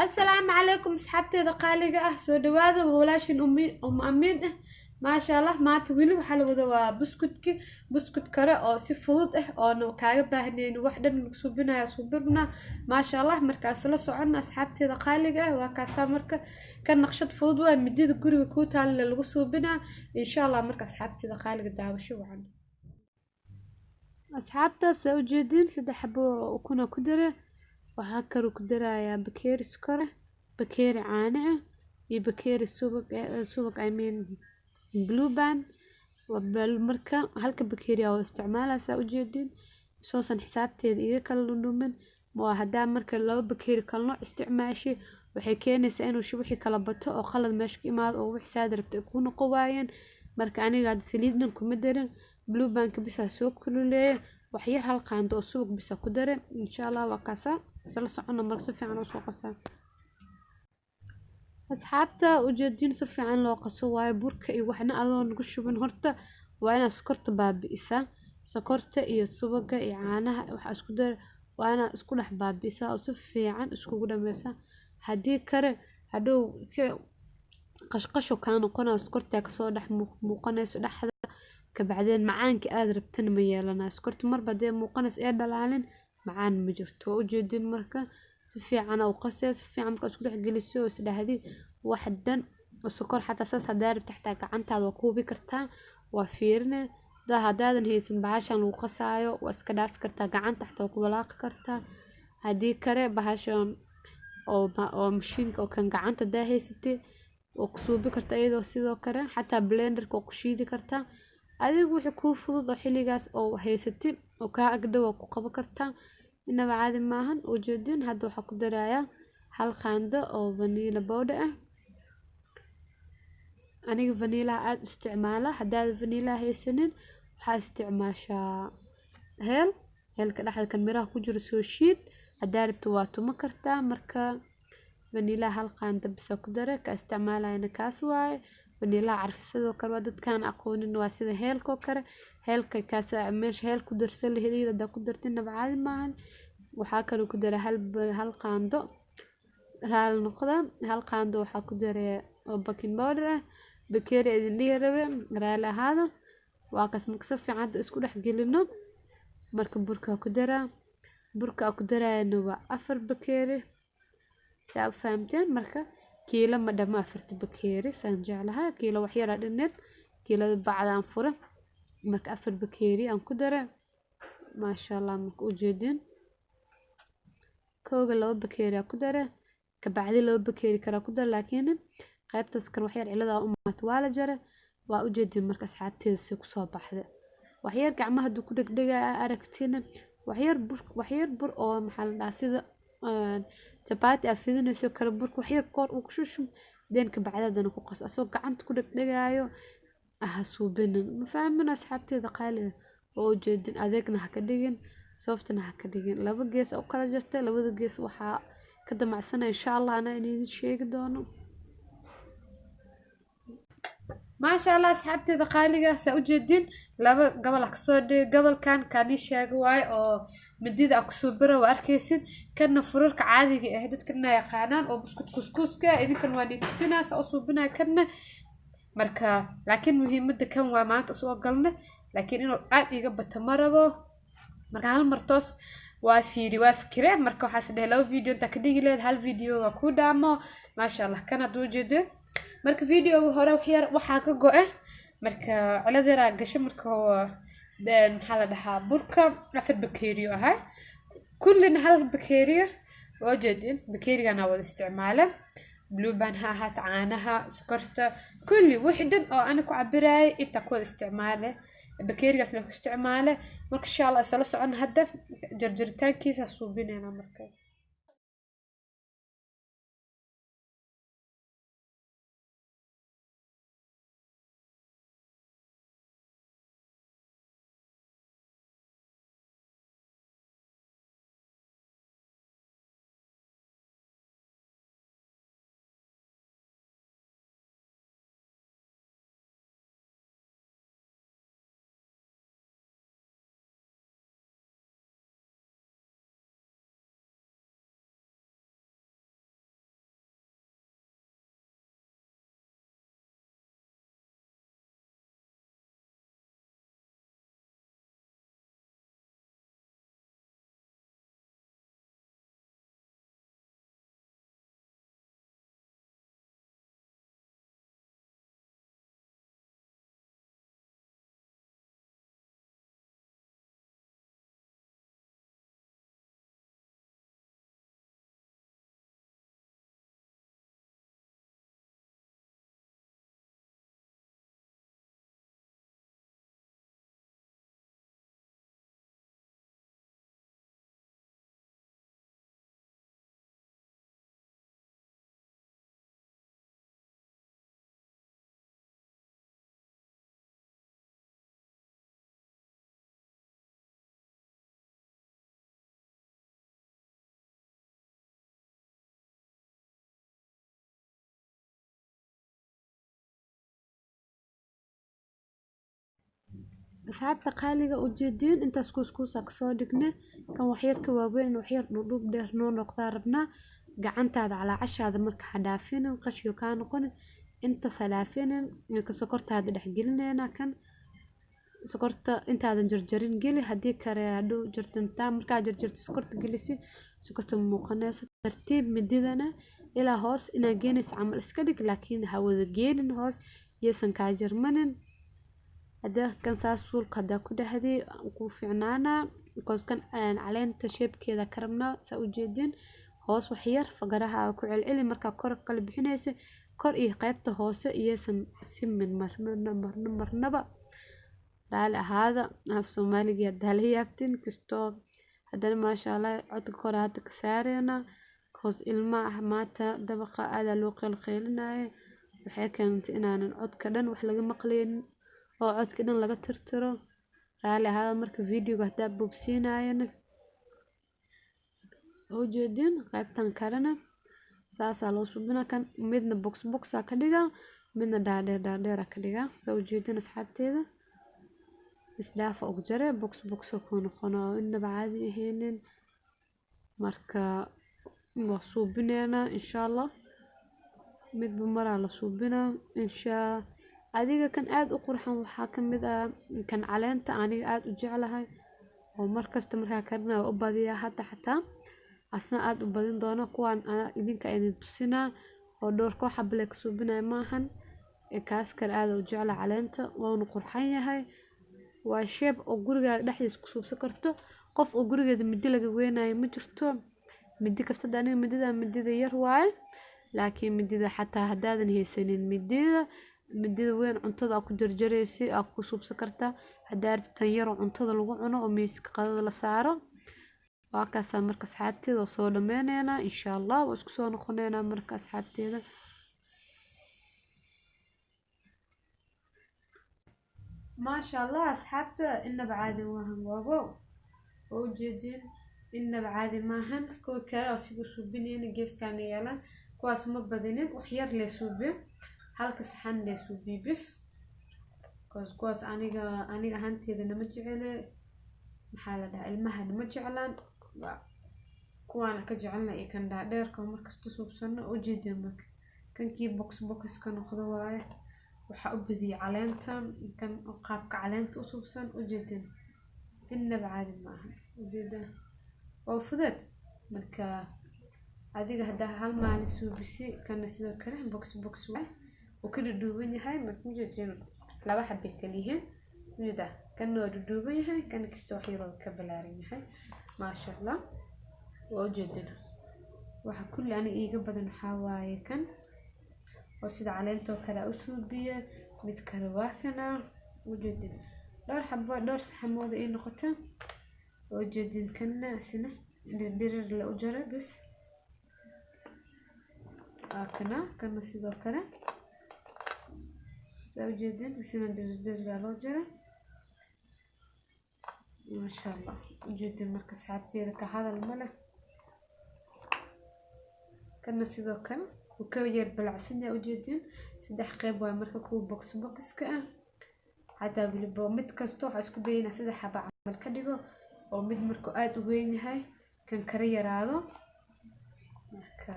Asalaamu calaykum asxaabteeda qaaliga ah, soo dhawaada. Waa walaashin Amiin ah. Maasha Allah, maanta weli waxaa la wada waa buskudki, buskud kale oo si fudud ah oona kaaga baahnayn wax dhan lagu suubinaya suubirna. Maasha Allah, markaas la soconna asxaabteeda qaaliga ah. Waa kaasaa marka ka naqshad fudud, waa midida guriga kuu taalla lagu suubinaa insha Allah. Marka asxaabteeda qaaliga, daawasho wacan. Asxaabtaas ujeediin, 3 xabo oo ukuna ku dara. Waxaa kaloo ku darayaa bakeeri sokor ah, bakeeri caano ah iyo bakeeri subag, subag I mean Blue Band. Marka halka bakeeri aa wada isticmaalaysaa ujeediin, soosan xisaabteeda iga kala dhundhumin. Waa haddaa marka 2 bakeeri kala nooc isticmaashay, waxay keenaysaa inuu wixii kala bato oo qalad meesha ka imaado oo wixii saad rabtay ku noqon waayeen. Marka aniga hadda saliid dhan kuma darin, Blue Bandka bisaa soo kululeeya, wax yar hal qaando oo subag bisa ku dare insha Allah. Waa kaasaa, isla socona. Marka si fiican usoo qasaa asxaabta ujeedin, si fiican loo qaso waayo burka iyo waxna adoo nagu shubin. Horta waa inaad sokorta baabi'isaa, sokorta iyo subaga iyo caanaha waxaa isku dar, waa inaad isku dhex baabi'isaa oo si fiican iskugu dhameysaa. Haddii kale hadhow si qashqasho kaa noqonaya, sokortaa kasoo dhex muuqanayso dhexda, kabacdeen macaanka aad rabtana ma yeelanayo. Sokorta marba hadee muuqanayso ee dhalaalin, macaan ma jirto. Waa ujeedin, marka si fiican u qasee, si fiican marka isku dhex geliso oo isdhahdi wax dan oo sokor xataa saas hadaa rabti, xataa gacantaada waa ku hubi kartaa, waa fiirine. Haddaadan haysan bahashan lagu qasaayo, waa iska dhaafi kartaa, gacanta xataa waa ku walaaqi kartaa. Haddii kale bahashan oo mashiinka oo kan gacanta hadaa haysatay, waa ku suubi kartaa iyadoo sidoo kale, xataa blenderka waa ku shiidi kartaa. Adigu wixii kuu fudud oo xilligaas oo haysatay oo kaa agdhow waa ku qaban kartaa. Inaba caadi maahan. Ujeedin, hadda waxaa ku darayaa hal qaando oo vanilla powder ah. Aniga vanillaha aada isticmaala. Haddaad vanillaha haysanin, waxaa isticmaashaa heel, heelka dhexda kan miraha ku jiro soo shiid. Haddaa rabto waa tuma kartaa. Marka vanillaha hal qaando bisa ku dare, ka isticmaalayana kaas waaye. Vanillaha carfisadoo kale waa, dadkaan aqoonin, waa sida heelkoo kale, heelka kaas meesha heel ku darsan lahayd iyada haddaa ku dartin, naba caadi maahan. Waxaa kaloo ku dara hal qaando, raali noqda, hal qaando waxaa ku daray oo baking powder ah. Bakeeri idin dhihi rabe, raali ahaada. Waa kaas. Marka si fiican hadda isku dhex gelino. Marka burka ku daraa, burka ku daraayana waa 4 bakeeri, saa u fahamteen. Marka kiilo ma dhamo 4ta bakeeri, saan jeclahay kiilo wax yaraa dhineed, kiilada bacda aan fura. Marka 4 bakeeri aan ku dara, maasha Allah. Marka ujeedin, kooga 2 bakeeri aan ku dara, kabacdi 2 bakeeri kale ku dara, laakiin qaybtaas kale waxyar cilada u maat, waa la jara. Waa ujeedin marka asxaabteeda si kusoo baxda. Waxyar gacmaha hadduu ku dhegdhega aragtina, waxyar bur, waxyar bur oo maxaa la dhahaa, sida jabaati aad fidinayso kale, burka waxyar koor uu ku shushub, deen kabacdi haddana ku qas. Asoo gacanta ku dhegdhegaayo ha suubinin. Ma fahmin asxaabteeda qaaliga? Oo ujeedin, adeegna ha ka dhigin, sooftana ha ka dhigin. 2 gees u kala jartay, labada gees waxaa ka damacsana insha Allah anaa idin sheegi doono. Maasha Allah, asxaabteeda qaaliga, saa ujeedin, 2 gobol ah kasoo dhigay. Gobolkan kaanii sheega waaye oo midida a kusoo bira, waa arkaysid. Kanna furarka caadiga ah dadkana yaqaanaan oo buskud kuskuuska, idinkan waa nii tusinaa saa u suubinaya kanna. Marka laakiin muhiimada kan waa maanta soo galna, laakiin inuu aad iga bato ma rabo. Marka hal mar toos waa fiiri, waa fikire. Marka waxaas dhahay 2 video intaa ka dhigi leed, hal video waa kuu dhaamo. Maasha Allah, kan hadduu ujeedo. Marka videoga hore waxyar waxaa ka go-e, marka cilad yaraa gasho. Marka maxaa la dhahaa, burka 4 bakeeriyo ahay, kullina hal bakeeriyo. Waa ujeedin, bakeerigana wada isticmaala, Blue Band ha ahaata, caanaha, sokorta, kulli wixii dhan oo ana ku cabiraayay intaa ku wada isticmaale, bakeerigaas la ku isticmaale. Marka insha Allah isla socon hadda jarjaritaankiisa suubinayna marka. Asxaabta qaaliga ujeediin intaas kuuskuusa kasoo dhignay. Kan waxyar ka waaweyn, waxyar dhudhuub dheer noo noqdaa rabnaa. Gacantaada calaacashaada marka ha dhaafinin, qashiyo kaa noqonin, intaas ha dhaafinin. Marka sokortaada dhex gelinayna, kan sokorta intaadan jarjarin geli. Haddii kale hadhow jarjantaa, markaa jarjarto sokorta gelisi, sokorta muuqanayso. Tartiib mididana ilaa hoos inaa geenaysa camal iska dhig, laakiin ha wada geenin hoos, yaysan kaa jarmanin. Hadda kan saas suulka haddaa ku dhexdii kuu fiicnaanaa, because kan caleenta shape-keeda ka rabnaa. Saa ujeedin, hoos wax yar fagaraha ku celceli markaa kor kala bixinaysa, kor iyo qaybta hoose iyaysan simin marna marna marnaba. Raali ahaada af Soomaaliga haddaa la yaabtin kastoo, haddana maasha Allah codka kore hadda ka saareyna, cause ilmaha maanta dabaqa aadaa loo qeylqeylinaayo. Waxay keentay inaanan codka dhan wax laga maqleynin oo codka dhan laga tirtiro. Raali ahaada marka videoga haddaa boobsiinayana. Ujeedin qaybtan kalena saasaa loo subinaa. Kan midna box box aa ka dhigaa, midna dhaadheer dhaadheer aa ka dhigaa. Soo ujeedin asxaabteeda, isdhaafa ugu jare, box box kuu noqonaa, inaba caadi ahaynin. Marka waa suubineynaa insha Allah, midba maraa la suubinaa insha. Adiga kan aad u qurxan waxaa ka mid ah kan caleenta, aniga aad u jeclahay oo markasta markaa karinayo u badiyaa. Hadda xataa asna aad u badin doono kuwaan idinka idin tusinaa oo dhowr koox xabale ka suubinaya maahan. Kaas kale aad u jeclahay caleenta, waana qurxan yahay. Waa shape oo gurigaaga dhexdiisa ku suubsan karto. Qof oo gurigeeda midi laga weynayo ma jirto. Midi kaftada, aniga midida midida yar waaye, laakiin midida xataa haddaadan haysanin midida weyn cuntada aa ku jarjaraysi aa ku suubsan kartaa. Haddaa rabtid tan yar oo cuntada lagu cuno oo miiska qadada la saaro, waa kaasaa. Marka asxaabteeda waa soo dhameyneynaa insha Allah, waa isku soo noqoneynaa marka asxaabteeda. Maasha Allah asxaabta, inaba caadi maahan, waabo waa ujeediin, inaba caadi maahan. Kuwa kale oo sida suubinayna geeskaana yaalaan, kuwaas ma badinin, wax yar lee suubiyo, halka saxan lee suubiyo bis, cause kuwaas aniga ahaanteeda nama jecele, maxaa la dhahaa, ilmaha nama jeclaan. Kuwaana ka jecelna iyo kan dhaadheerka markasta suubsano. Ujeedin marka kankii box box ka noqdo waaye. Waxaa u badiyay caleenta, kan qaabka caleenta u suubsan. Ujeedin inaba caadi maahan, ujeedaa waa fudeed. Marka adiga haddaa hal maalin suubisi, kana sidoo kale box box waaye, uu ka dhudhuuban yahay. Marka ujeedin laba xabbay kala yihiin, ujeedaa kana waa dhudhuuban yahay, kana kasta wax yar oo ka balaaran yahay. Maasha Allah, waa ujeedin. Waxa kulli aniga iiga badan waxaa waaye kan oo sida caleenta oo kale u suubiye. Mid kale waa kana, ujeedin dhowr xabo, dhowr saxamooda ii noqota. Waa ujeedin kana isna dhirir la u jaray bis, waa kana. Kana sidoo kale saa ujeedin, isna dhirir loo jaray. Maasha Allah, ujeedin marka asxaabteeda ka hadal ma leh. Kana sidoo kale wuu ka yar balacsan yahay, ujeedin saddex qeyb waaye. Marka kuwa box boxka ah xataa weliba mid kasta waxaa isku daya inaa saddex xaba camal ka dhigo, oo mid markuu aad u weyn yahay kan kala yaraado. Marka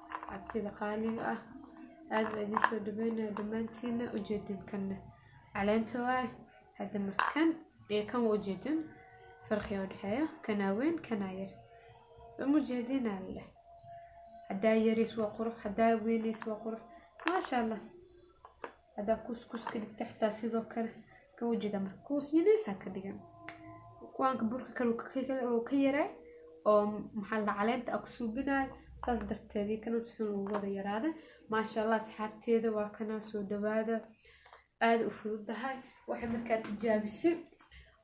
asxaabteyda qaaliga ah, aad baa idiin soo dhaweynaya dhammaantiina. Ujeedin kanna caleenta waaye. Hadda markan iyo kan waa ujeedin farqiga u dhexeeya, kanaa weyn kanaa yar, mujeedinaa leh. Haddaa yariis waa qurux, haddaa weynays waa qurux, maasha Allah. Haddaa kuus ka dhigta xitaa sidoo kale kan ujeeda, marka kuus yariisaa ka dhigan. Kuwaanka burka kale oo ka yaray oo maxaa la caleenta aa ku suubinayo, saas darteedii kana si xun ugu wada yaraaday. Maasha Allah asxaabteeda, waa kana, soo dhawaada. Aad u fududahay waxay markaa tijaabisay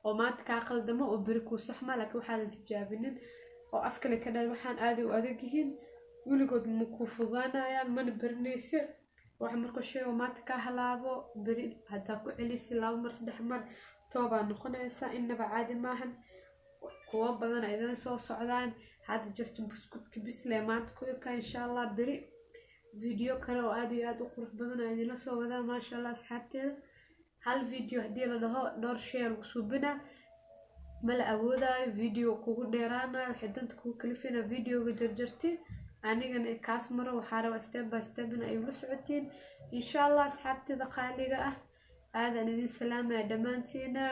oo maanta kaa qaldamo oo beri kuu saxma, laakiin waxaadan tijaabinin oo af kale ka dhahay waxaan aaday u adag yihiin, weligood ma kuu fududaanayaan, mana barinaysa. Waxa markuu sheego maanta kaa halaabo, beri haddaa ku celisi laba mar saddex mar toobaa noqonaysa. Inaba caadi maahan, kuwo badan ay idin soo socdaan. Hadda just buskudka bisle maanta ku eka. Insha Allah beri video kale oo aad iyo aad u qurux badan aa idinla soo wadaa. Maasha Allah asxaabteeda, Hal video haddii la dhaho dhowr shay lagu suubinaa, mala awoodaayo, video kugu dheeraanayo. Waxay danta kugu kalifina videoga jarjarti. Anigana kaas maro waxaa rabaa step by step in ay ula socotiin, insha Allah. Asxaabteeda qaaliga ah, aadaan idin salaamaya dhammaantiina.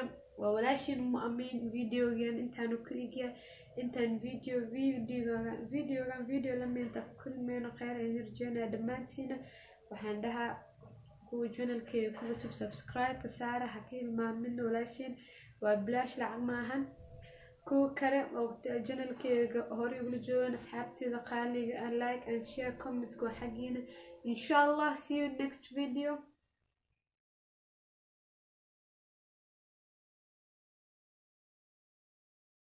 Waa walaashiin Umu Amiin. Videogan intaanu ku egyahay. Intaan videogan video lamid ku kulmeyno, kheyr idin rajeynaya dhammaantiina. Waxaan dhahaa kuwa channelkeyga ku cusub, subscribe ka saara, ha ka hilmaamin walaashiin. Waa bilaash, lacag maahan. Kuwa kale oo channelkeyga hore igula joogaan, asxaabteeda qaaliga ah, like and share, comment waa xaggiina, insha Allah. See you next video.